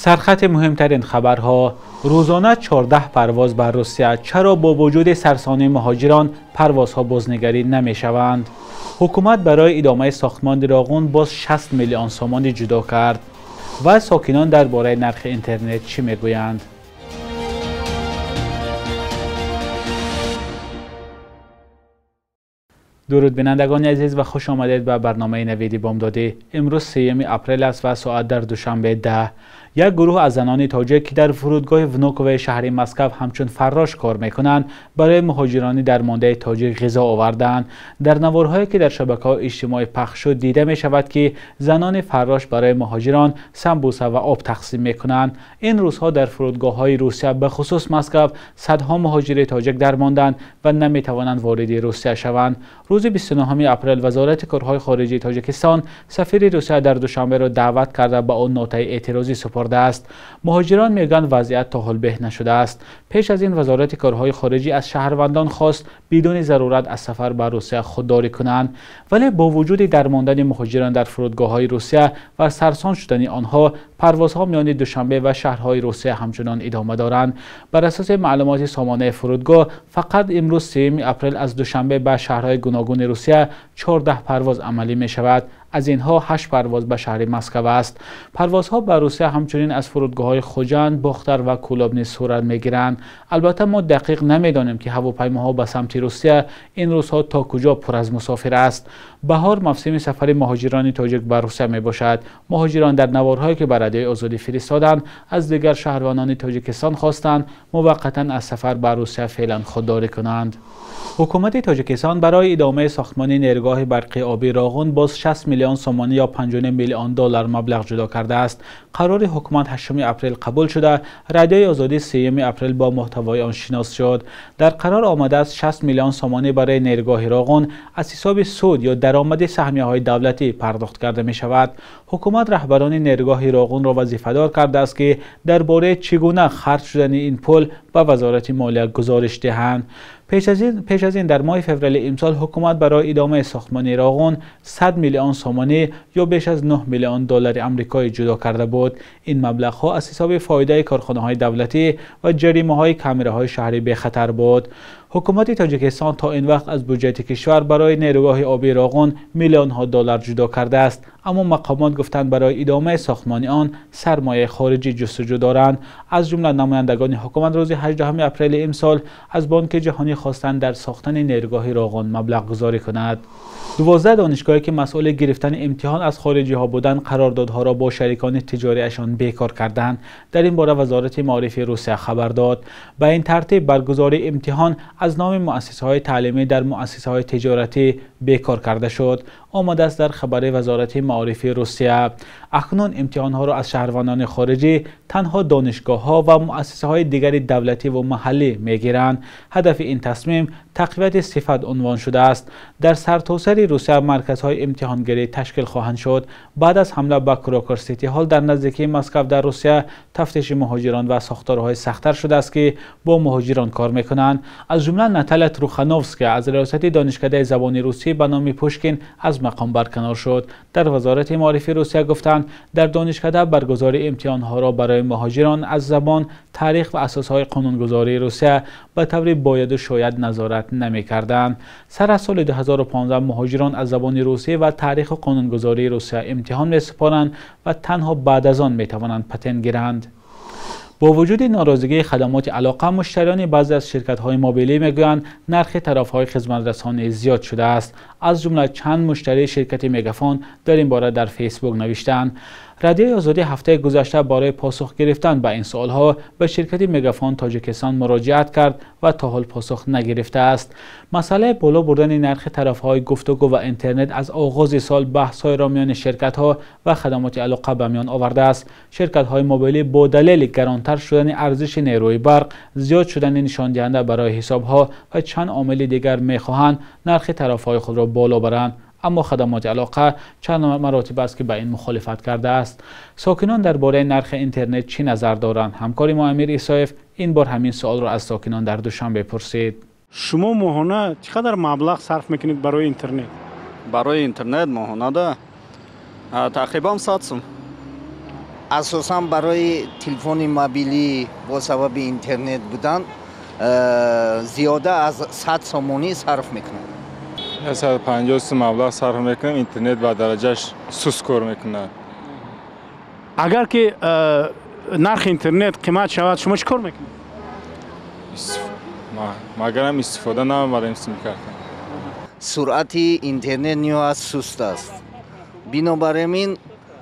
Сархати муҳимтарин хабарҳо. Рӯзона 14 парвоз ба Русия. Чаро бо вуҷуди сарсонии муҳоҷирон парвозҳо бознигарӣ намешаванд? Ҳукумат барои идомаи сохтмони Роғун боз 60 миллион сомонӣ ҷудо кард. Ва сокинон дар бораи нархи интернет чӣ мегӯянд? Дуруд бинандагони азиз ва хуш омадед ба барномаи Навиди Бомдодӣ. Имрӯз 3 апрел аст ва соат дар Душанбе 10. Як гурӯҳ аз занони тоҷик, ки дар фурудгоҳи Внуково шаҳри Москва ҳамчун фаррош кор мекунанд, барои муҳоҷирони дармондаи тоҷик ғизо овардаанд. Дар наворҳое, ки дар шабакаҳои иҷтимоӣ пахш шуд, дида мешавад, ки занони фаррош барои муҳоҷирон самбуса ва об тақсим мекунанд. Ин рӯзҳо дар фурудгоҳҳои Русия, ба хусус Москва, садҳо муҳоҷири тоҷик дармонданд ва наметавонанд вориди Русия шаванд. Рӯзи 29 апрел Вазорати корҳои хориҷии Тоҷикистон сафири Русия дар Душанберо даъват карда ба он нотаи эътирозӣ супурдааст. Муҳоҷирон мегӯянд, вазъият то ҳол беҳ нашудааст. Пеш аз ин Вазорати корҳои хориҷӣ аз шаҳрвандон хост бидуни зарурат аз сафар ба Русия худдорӣ кунанд. Вале бо вуҷуди дармондани муҳоҷирон дар фурудгоҳҳои Русия ва сарсон шудани онҳо, парвозҳо миёни Душанбе ва шаҳрҳои Русия ҳамчунон идома доранд. Бар асоси маълумоти сомонаи фурудгоҳ, фақат имрӯз 3 апрел аз Душанбе ба шаҳрҳои гуногуни Русия 14 парвоз амалӣ мешавад. Аз инҳо 8 парвоз ба шаҳри Москва аст. Парвозҳо ба Русия ҳамчунин аз фурудгоҳҳои Хуҷанд, Бохтар ва Кӯлоб низ сурат мегиранд. Албатта мо дақиқ намедонем, ки ҳавопаймоҳо ба самти Русия ин рӯзҳо то куҷо пур аз мусофир аст. Баҳор мавсими сафари муҳоҷирони тоҷик ба Русия мебошад. Муҳоҷирон дар наворҳое, ки ба Радиои Озодӣ фиристоданд, аз дигар шаҳрвандони Тоҷикистон хостанд муваққатан аз сафар ба Русия феълан худдорӣ кунанд. Ҳукумати Тоҷикистон барои идомаи сохтмони нерӯгоҳи барқи обии Роғун боз 60 миллион сомонӣ ё 5 миллион доллар маблағ ҷудо кардааст. Қарори ҳукумат 8 апрел қабул шуда, Радиои Озодӣ 3 апрел бо мӯҳтавои он шинос шуд. Дар қарор омадааст, 60 миллион сомонӣ барои нерӯгоҳи Роғун аз ҳисоби суд ё даромади саҳмияҳои давлатӣ пардохт карда мешавад. Ҳукумат раҳбарони нерӯгоҳи Роғунро вазифадор кардааст, ки дар бораи чӣ гуна харҷ шудани ин пул ба Вазорати молия гузориш диҳанд. Пеш аз ин дар моҳи феврали имсол ҳукумат барои идомаи сохтмони Роғун 100 миллион сомонӣ ё беш аз 9 миллион доллари амрикоӣ ҷудо карда буд. Ин маблағҳо аз ҳисоби фоидаи корхонаҳои давлатӣ ва ҷаримаҳои камераҳои шаҳри бехатар буд. Ҳукумати Тоҷикистон то ин вақт аз буҷети кишвар барои нерӯгоҳи обии Роғун миллионҳо доллар ҷудо кардааст, аммо мақомот гуфтанд, барои идомаи сохтмони он сармояи хориҷӣ ҷустуҷӯ доранд. Аз ҷумла намояндагони ҳукумат рӯзи 18 апрели имсол аз Бонки Ҷаҳонӣ хостанд дар сохтани нерӯгоҳи Роғун маблағгузорӣ кунад. 12 донишгоҳе, ки масъули гирифтани имтиҳон аз хориҷиҳо буданд, қарордодҳоро бо шарикони тиҷориашон бекор карданд. Дар ин бора Вазорати маорифи Русия хабар дод. Ба ин тартиб баргузории имтиҳон аз номи муассисаҳои таълимӣ дар муассисаҳои тиҷоратӣ бекор карда шуд. Омадааст дар хабари Вазорати маорифи Русия. Акнун имтиҳонҳоро аз шаҳрвандони хориҷӣ танҳо донишгоҳҳо ва муассисаҳои дигари давлатӣ ва маҳаллӣ мегиранд. Ҳадафи ин тасмим тақвияти сифат унвон шудааст. Дар сартосари Русия марказҳои имтиҳонгирӣ ташкил хоҳанд шуд. Баъд аз ҳамла ба Крокус Сити Ҳол дар наздикии Москва дар Русия, тафтиши муҳоҷирон ва сохторҳои сахттар шудааст, ки бо муҳоҷирон кор мекунанд. Аз ҷумла Наталия Трухановская аз риёсати донишкадаи забони русӣ ба номи Пушкин аз мақом барканор шуд. Дар Вазорати маорифи Русия гуфтанд, дар донишкада баргузории имтиҳонҳоро барои муҳоҷирон аз забон, таърих ва асосҳои қонунгузории Русия ба таври бояду шояд назорат намекарданд. Сар аз соли 2015 муҳоҷирон аз забони русӣ ва таъриху қонунгузории Русия имтиҳон месупоранд ва танҳо баъд аз он метавонанд патент гиранд. Бо вуҷуди норозигии хадамоти алоқа, муштариёни баъзе аз ширкатҳои мобилӣ мегӯянд, нархи тарафҳои хизматрасонӣ зиёд шудааст. Аз ҷумла чанд муштарии ширкати Мегафон дар ин бора дар Фейсбук навиштаанд. Радиои Озодӣ ҳафтаи гузашта барои посух гирифтан ба ин суолҳо ба ширкати Мегафон Тоҷикистон муроҷиат кард ва то ҳол посух нагирифтааст. Масъалаи боло бурдани нархи тарафҳои гуфтугӯ ва интернет аз оғози сол баҳсҳоеро миёни ширкатҳо ва хадамоти алоқа ба миён овардааст. Ширкатҳои мобилӣ бо далели гаронтар шудани арзиши нерӯи барқ, зиёд шудани нишондиҳанда барои ҳисобҳо ва чанд омили дигар мехоҳанд нархи тарафҳои худро боло баранд. Аммо хадамоти алоқа чанд маротиб аст, ки ба ин мухолифат кардааст. Сокинон дар бораи нархи интернет чӣ назар доранд? Ҳамкори мо Амир Исоев ин бор ҳамин суолро аз сокинон дар Душанбе пурсид. Шумо моҳона чӣ қадар маблағ сарф мекунед барои интернет? Барои интернет моҳонада тақрибан 100 сум. Асосан барои телефони мобилӣ бо сабаби интернет будан зиёда аз 100 сомонӣ сарф мекунам. 150 сом маблағ сарф мекунам, интернет ба дараҷаш суст кор мекунад. Агар ки нархи интернет қимат шавад, шумо чӣ кор мекунед? Магарам истифода намебарем симкарта. Суръати интернет ниҳоят суст аст. Бинобар ин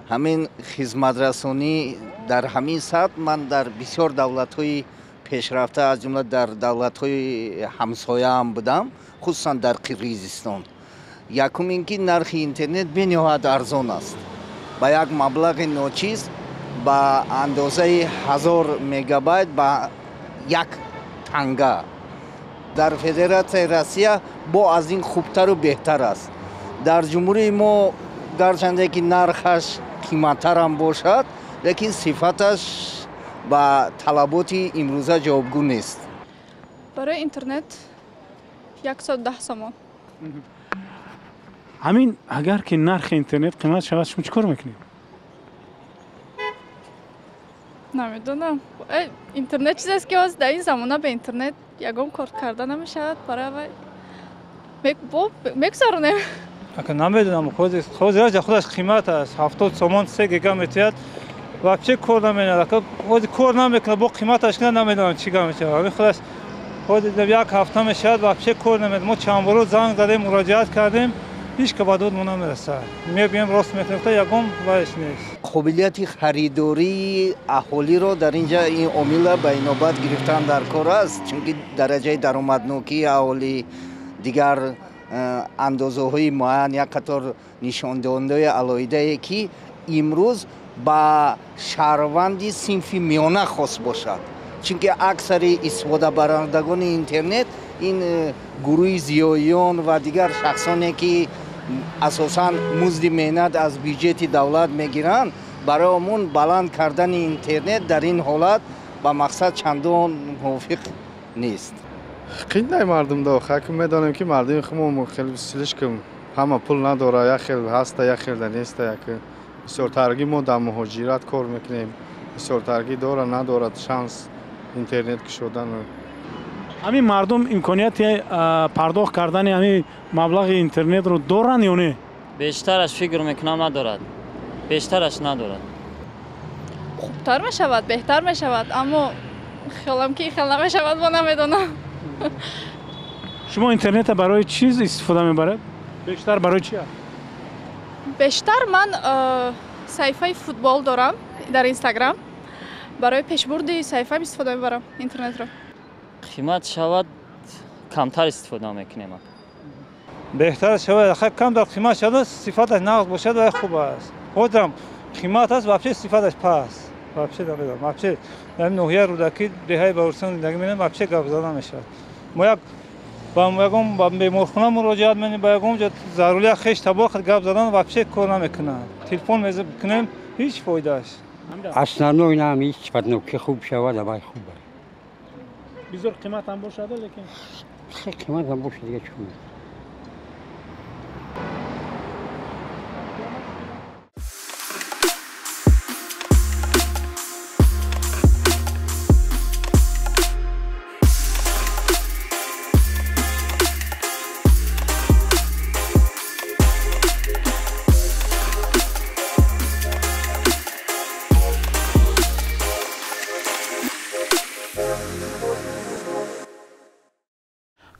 ҳамин хизматрасонӣ дар ҳамин сатҳ ман дар бисёр давлатҳои пешрафта, аз ҷумла дар давлатҳои ҳамсояам будам, хусусан дар Қирғизистон. Якум ин ки нархи интернет бениҳоят арзон аст. Ба як маблағи ночиз ба андозаи 1000 мегабайт ба як танга. Дар Федератсияи Россия бо аз ин хубтару беҳтар аст. Дар ҷумҳурии мо гарчанде ки нархаш қиматтарам бошад, лекин сифаташ ба талаботи имрӯза ҷавобгӯ нест. Барои интернет 110 сомон. Ҳамин агар ки нархи интернет қимат шавад, шумо чӣ кор мекунед? Намедонам. Интернет чизест ки ҳозир дар ин замона бе интернет ягон кор карда намешавад. Барои вай мегузаронем. Ака намедонам, ҳозир худаш қимат аст. 70 сомон 3 гига метиҳад. Вообще кор намекунад. Ака ҳозир кор намекунад, бо қиматаш намедонам чӣ гап мешавад. Ҳамин худаш ҳозир як ҳафта мешавад, вообще кор намекунад. Мо чанд бор занг задем, муроҷиат кардем, ҳеҷ ка ба дод мо намерасад. Мебинем рост мекунем, ягон вайш нест. Қобилияти харидории аҳолиро дар инҷа ин омила ба инобат гирифтан дар кор аст, чунки дараҷаи даромаднокии аҳолӣ, дигар андозаҳои муайян, як қатор нишондиҳандаҳои алоҳидае ки имрӯз ба шаҳрванди синфи миёна хос бошад. Чунки аксари истифодабарандагони интернет ин гурӯҳи зиёиён ва дигар шахсоне ки асосан музди меҳнат аз бюҷети давлат мегиранд, барои омон баланд кардани интернет дар ин ҳолат ба мақсад чандон мувофиқ нест. Қиндай мардумда, ҳаким медонем ки мардуми худмо хеле слишком ҳама пул надора, як хел ҳаста, як хел неста, як бисёртарги мо дар муҳоҷират кор мекунем, бисёртарги дора надорад шанс интернет кушодан. Ҳамин мардум имконияти пардохт кардани ҳамин маблағи интернетро доранд ё не? Бештараш фикр мекунам надорад. Бештараш надорад. Хубтар мешавад, беҳтар мешавад, аммо хиёлам ки хел намешавад, мо намедонам. Шумо интернетро барои чиз истифода мебаред? Бештар барои чи? Бештар ман саҳифаи футбол дорам дар Инстаграм. Барои пешбурди саҳифаам истифода мебарам интернетро. Қимат шавад, камтар истифода мекунем. Беҳтар шавад, камтар қимат шавад, сифаташ нағз бошад ва хуб аст. Ҳозирам қимат аст, вообще сифаташ паст. Вообще намедонам. Вообще дар ноҳияи Рӯдакӣ, деҳаи Баҳористон зиндагӣ менамоем, вообще гап зада намешавад. Мо як ба ягон ба беморхона муроҷиат менем, ба ягон ҷо зарурия хеш табор гап задан вообще кор намекунад. Телефон мекунем, ҳеҷ фоидааш. Основной нам ҳеҷ ки хуб шавад, авай хуб аст. Бизор қимат ҳам бошад, лекин қимат ҳам бошад, дига чӣ.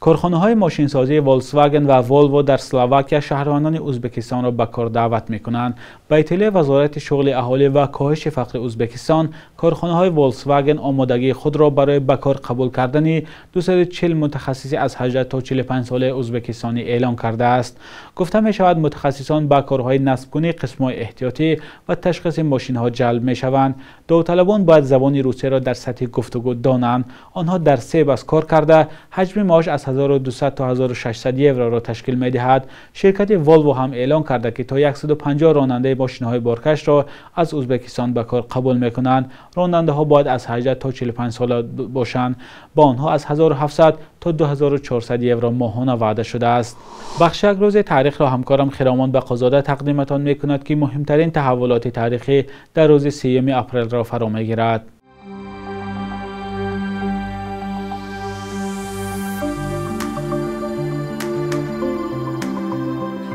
Корхонаҳои мошинсозии Volkswagen ва Volvo дар Словакия шаҳрвандони Ӯзбекистонро ба кор даъват мекунанд. Ба иттилои Вазорати шуғли аҳолӣ ва коҳиши фақри Ӯзбекистон, корхонаҳои Volkswagen омодагии худро барои ба кор қабул кардани 240 мутахассиси аз 18 то 45 солаи ӯзбекистонӣ эълон кардааст. Гуфта мешавад, мутахассисон ба корҳои насбкунии қисмҳои эҳтиётӣ ва ташхиси мошинҳо ҷалб мешаванд. Довталабон бояд забони русияро дар сатҳи гуфтугӯ донанд. Онҳо дар се бас кор карда, ҳаҷми маош аз 1200 то 1600 евро ташкил медиҳад. Ширкати Volvo ҳам эълон карда, ки то 150 ронандаи мошинҳои боркашро аз Ӯзбекистон ба кор қабул мекунанд. Ронандаҳо бояд аз 18 то 45 сола бошанд. Ба онҳо аз 1700 то 2400 евро моҳона ваъда шудааст. Бахши як рӯзи таърихро ҳамкорам Хиромон Бақозода тақдиматон мекунад, ки муҳимтарин таҳаввулоти таърихӣ дар рӯзи 3 апрелро фаро мегирад.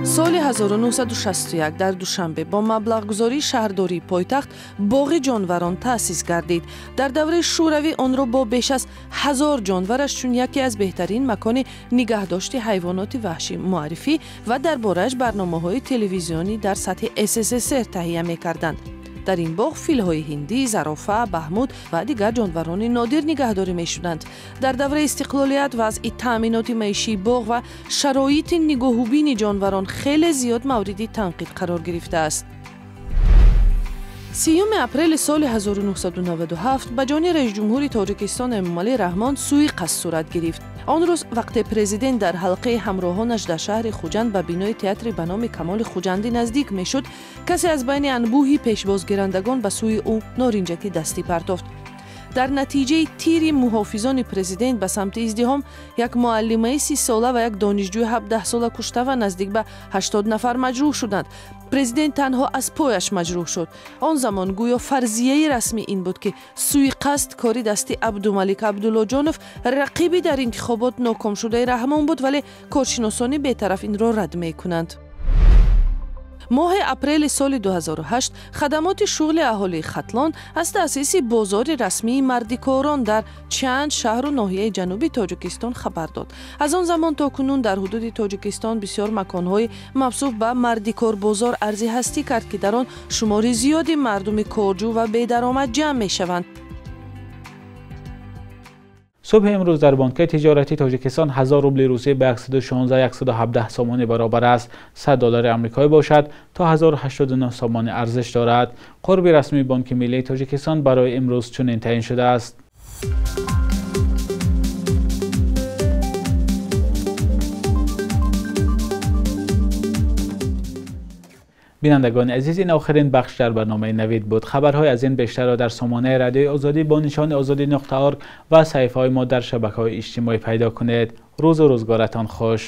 Соли 1961 дар Душанбе бо маблағгузории шаҳрдории пойтахт боғи ҷонварон таъсис гардид. Дар давраи Шӯравӣ онро бо беш аз 1000 ҷонвараш чун яке аз беҳтарин макони нигаҳдошти ҳайвоноти ваҳшӣ муаррифӣ ва дар борааш барномаҳои телевизионӣ дар сатҳи СССР таҳия мекарданд. Дар ин боғ филҳои ҳиндӣ, зарофа, баҳмуд ва дигар ҷонварони нодир нигаҳдорӣ мешуданд. Дар давраи истиқлолият вазъи таъминоти маишии боғ ва шароити нигоҳубини ҷонварон хеле зиёд мавриди танқид қарор гирифтааст. 3 апрели соли 1997 ба ҷони раисҷумҳури Тоҷикистон Эмомалӣ Раҳмон суиқасд сурат гирифт. Он рӯз вақте президент дар ҳалқаи ҳамроҳонаш дар шаҳри Хуҷанд ба бинои театри ба номи Камоли Хуҷандӣ наздик мешуд, касе аз байни анбӯҳи пешбозгирандагон ба сӯи ӯ норинҷаки дастӣ партофт. Дар натиҷаи тири муҳофизони президент ба самти издиҳом як муаллимаи 30-сола ва як донишҷӯи 17-сола кушта ва наздик ба 80 нафар маҷрӯҳ шуданд. Президент танҳо аз пояш маҷрӯҳ шуд. Он замон гӯё фарзияи расмӣ ин буд, ки суиқасд кори дасти Абдумалик Абдуллоҷонов, рақиби дар интихобот нокомшудаи Раҳмон буд, вале коршиносони бетараф инро рад мекунанд. Моҳи апрели соли 2008 хадамоти шуғли аҳолии Хатлон аз таъсиси бозори расмии мардикорон дар чанд шаҳру ноҳияи ҷануби Тоҷикистон хабар дод. Аз он замон то кунун дар ҳудуди Тоҷикистон бисёр маконҳои мавсуф ба мардикорбозор арзи ҳастӣ кард, ки дар он шумори зиёди мардуми корҷӯ ва бедаромад ҷамъ мешаванд. Субҳи имрӯз дар бонки тиҷоратии Тоҷикистон 1000 рубли русӣ ба 116-117 сомонӣ баробар аст. 100 доллари амрикоӣ бошад то 1089 сомонӣ арзиш дорад. Қурби расмии Бонки миллии Тоҷикистон барои имрӯз чунин таъин шудааст. Бинандагони азиз, ин охирин бахш дар барномаи Навид буд. Хабарҳои аз ин бештарро дар сомонаи радиои Озодӣ бо нишони озодӣ.org ва саҳифаҳои мо дар шабакаҳои иҷтимоӣ пайдо кунед. Рӯзу рӯзгоратон хуш.